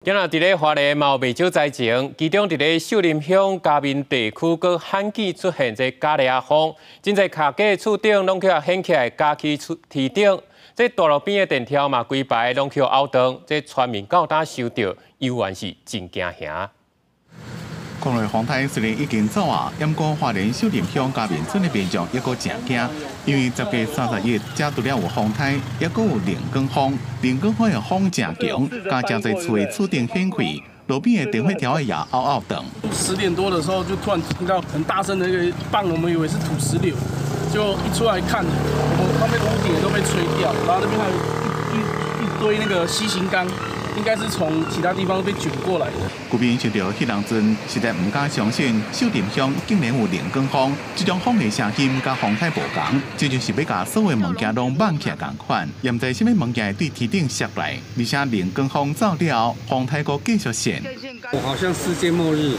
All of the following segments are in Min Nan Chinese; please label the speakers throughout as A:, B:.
A: 今仔佇咧花蓮嘛有袂少災情，其中佇咧秀林鄉嘉明地區，閣罕見出現這咖喱仔風，真濟跤架厝頂攏予掀起來，加去出天頂。這大路邊的電柱嘛，規排攏予拗斷，這村民到今收著，猶原是真驚嚇。
B: 空落風颱雖然已經走啊，毋過花蓮秀林鄉嘉明村的民眾猶閣誠驚，因為10月31，這除了有風颱，猶閣有龍捲風，龍捲風的風誠強，共誠濟厝的厝頂掀開，路邊的電火柱也拗拗斷。
C: 10點多的時候，就突然聽到很大聲的一個棒，我們以為是土石流，就一出來看，我們旁邊屋頂都被吹掉，然後那邊還有一堆那個 C 型鋼。應該是從其他地方被捲過來的。
B: 居民想著彼當陣，實在毋敢相信秀林鄉竟然有龍捲風，這種風的聲音佮風颱無仝，這就是欲共所有物件攏挽起來仝款，也毋知啥物物件會對天頂摔來，而且龍捲風走了，風颱閣繼續旋。
D: 好像世界末日，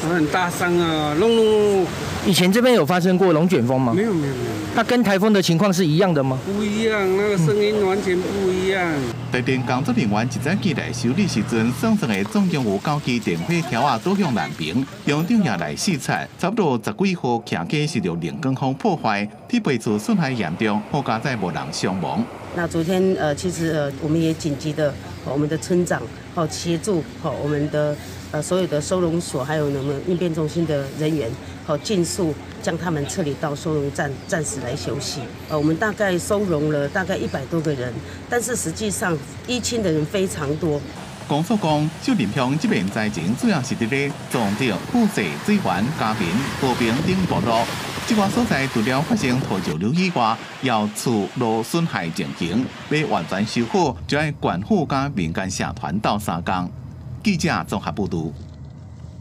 D: 很大聲啊，隆隆。
E: 以前這邊有發生過龍捲風嗎？
D: 沒有沒有沒有。
E: 它跟颱風的情況是一樣的嗎？
D: 不一樣，那個聲音完全不一樣。
B: 台電工作人員一早起來修理時陣，算算的總共有九支電火柱仔倒向南邊，鄉長也來視察，差不多十幾戶徛家受著龍捲風破壞，鐵皮厝損害嚴重，好佳哉無人傷亡。
F: 那昨天其實我們也緊急的，我們的村長好協助好我們的所有的收容所，還有我們應變中心的人員，好盡速將他們撤離到收容站，暫時來休息。我們大概收容了大概100多個人，但是實際上依親的人非常多。
B: 公所講，秀林鄉這邊災情主要是佇咧崇德、富士、水源、嘉明、和平等部落。這寡所在除了發生土石流以外，有厝路損害情形，欲完全修好，就愛縣府佮民間社團鬥相共。記者綜合報導。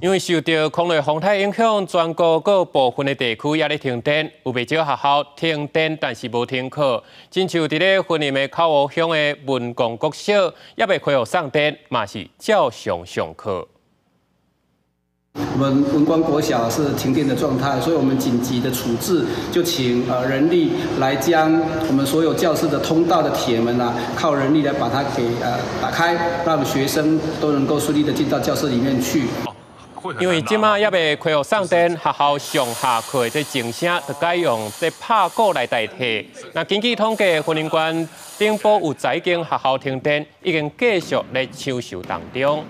A: 因為受著空落風颱影響，全國閣部分的地區猶咧停電，有袂少學校停電，但是無停課。親像佇咧雲林的口湖鄉的文光國小，猶未恢復送電，嘛是照常上課。
G: 我們文光國小是停電的狀態，所以我們緊急的處置，就請人力來將我們所有教室的通道的鐵門啊，靠人力來把它給打開，讓學生都能夠順利的進到教室裡面去。
A: 因為這馬猶未恢復送電，學校上下課的這鐘聲就改用這拍鼓來代替。那根據統計，雲林縣頂埔有十一間學校停電，已經繼續咧搶修當中。